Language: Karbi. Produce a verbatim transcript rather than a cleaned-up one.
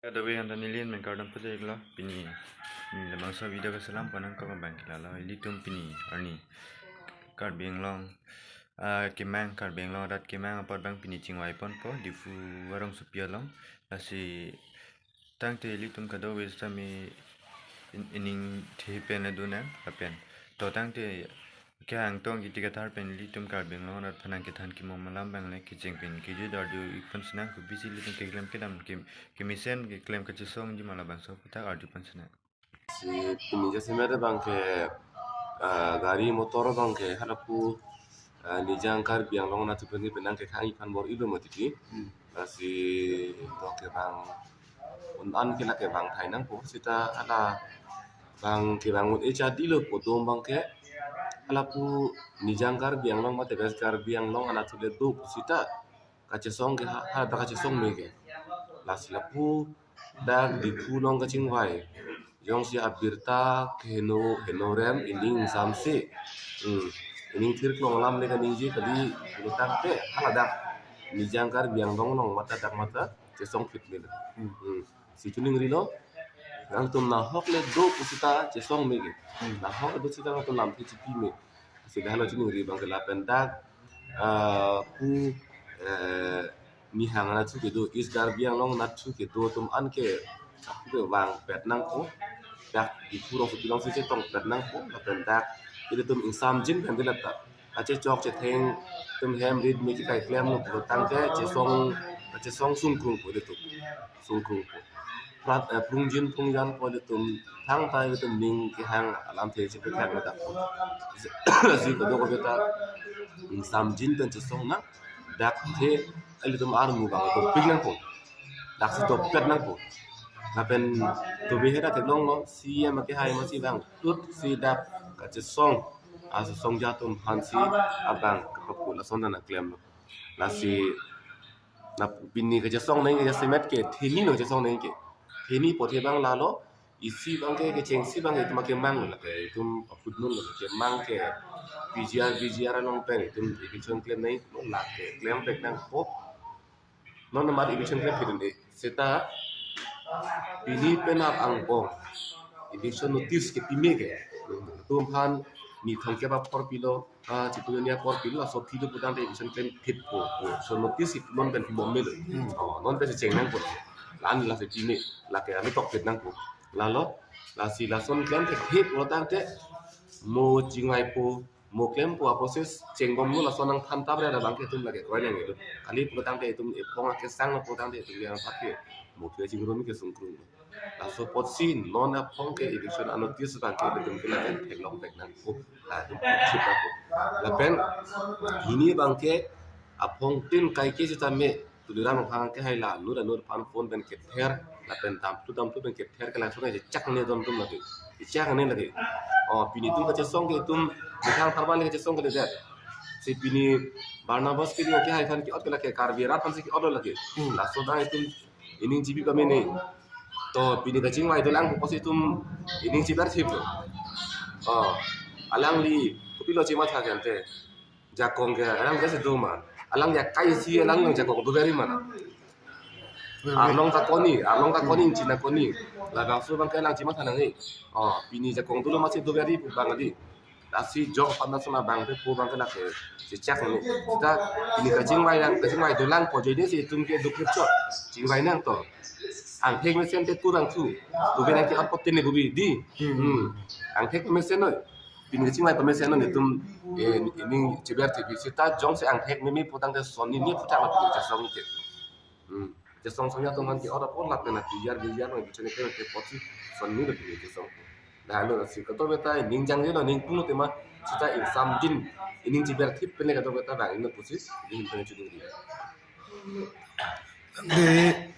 Kadokave aphan ta neli amen kardom pajirlo. Pini neli labangso video keselam ponang kok abang ke lalo, ilitum pini arni Karbi Anglong, ah, kemang, Karbi Anglong arat kemang apot abang pini chingvai ponpo Diphu arongsopi along. Lasi tangte ilitum kadokave sitame in-, ining the pen adunang lapen to tangte kehang tong kiti kathar pen ilitum Karbi Anglong arat aphan nangkethan kimo alam abang le kecheng pen kejut arju ik pon sinang, kopisi ilitum keklem kedam ke, kemesen keklem kachesongji ma labangso aputhak arju pon sinang. Si pini jasemet abang ke, ah, gari motor abang ke halapu, ah, Nijang Karbi Anglong anatthu pen penang kekhang iphan bor-ilo mati. Hmm. Lasi to kevang un-an ke la kevang thai nangpo, seta hala abang kevang un-e chadilo pu atum abang ke halapu Nijang Karbi Anglong mate West Karbi Anglong anatthu le do pu seta kachesong ke ha, ha ta kachesong me ke. Lasi lapu dak Diphu along kachingvai, jongsi abirta keheno heno rem ining samse, hmm, ining thirklong alam le kaningje kali, pulotangte hala dak Nijang Karbi Anglong along mata dak mata chesong phit me. Hmm. Hmm. Si chiningrilo, nangtum nahok le do pu seta chesong me ke. Hmm. Nahok le do seta nangtum lamthe chipi me. Si dak lo chiningri abang ke lapen dak, ah, pu, eh, Nihang anatthu kedo, East Karbi Anglong anatthu kedo atum an ke, ah, kevang pet nangpo. Dak Diphu arongsopi along si chetong pet nangpo. Lapen dak ilitum ingsamjin pen dilat ta kachechok chetheng atum hem rit me kekai klemlo pulotangte chesong, kachesong sungkrungpo ilitum. Sungkrungpo. Prat, eh, prungjin prungjan po ilitum thangta ilitum ning kehang alamthe chepeklang le dak. Si kadokave ta ingsamjin pen chesong nang, dak the ilitum armu abang dopik nangpo. Dak si dopet nangpo. Lapen to bihera theklonglo, C E M akehai amatsi abang tut si dak kachesong, asong ja atum aphansi abang kepaku lason ta nangklemlo. Lasi na pini kachesong nang ke jasemet ke theni lo kachesong nang ke. Theni apothe abang lalo, isi abang ke kechengsi abang ke itum akemang lo, lake itum aput non lo kemang ke P G R, V G R along pen itum eviction klem nangpo, lake klem pek nangpo. Non nomar eviction klem phit un-e. Seta pini penap angbong eviction notice kepi me ke atum aphan ni thomkep apor pilo, ah, chiklo ni apor pilo, laso pilo pulotangte eviction klem phitpo, po. So notice non pen pibom melo. Hmm. Oh, non pen si cheng nangpo. La-an lasi pi me, lake ani tok phit nangpo. Lalo, lasi lason klem phit pulotangte mo chingvaipo, mo klempo a-process chengbomlo, lason nangthan ta bre abang ke itum lake koi nang itum. Kali pulotangte itum ephong akesang lo pulotangte itum yang pakai mo ke chingrum ke sungkrung. Laso apotsi non aphong ke eviction anotice abang ke itum ke lapen theklong pek nangpo. Ah, itum chip nangpo. Lapen hini abang ke aphong tin kaike sitame Tuliram Ronghang akehai la anur anur aphan phone pen kether, lapen damthu damthu pen kether ke lason chechak ne dam atum lake. Chechak ne lake. Oh, pini itum kachesong ke itum methang tharman le kachesong ke le det. Si pini Barnabas Killing akehai aphan ke-ot ke lake, Karbi arat aphan si ke-ot lo lake. Hmm. Laso abang itum ining chipi pamene. To pini kachingvai dolang pu apotsi itum ining chibar thip lo. Oh, alangli kopilo chimatha ke ante. Jakong ke alang ke si do ma. Alang ya kai si alang nang jakong do beri mana. Arlong ta koni, arlong ta koni, china koni. Labangso abang ke alang chimatha nang e. Oh, pini jakong dolo amatsi do beri pu abang adi. Lasi jok aphan lason abang ke pu abang ke lake chechak ne. Seta pini kachingvai lang, kachingvai dolang pu ajoine si itum ke dukrik chot. Chingvai nang to. Angthek mesen te kurang thu. Tubi nang ke apot tene bubi di. Hmm. Angthek mesen noi. Pini kachingvai pamesen non itum, eh, ining chibar thip seta jongsi angthek meme pulotangte sonni ne phuthak la pini chesong ke. Hmm. Chesong song atum aphan ke-ot apot lapen na P G R, V G R nang bichani ke ke apotsi sonni la pini chesong. Dah lo si kadokave ta ining jangje lo, ining pung lo tema seta ingsamjin ining chibar thip pen le kadokave ta bang ining pusi ining pen chuding di. De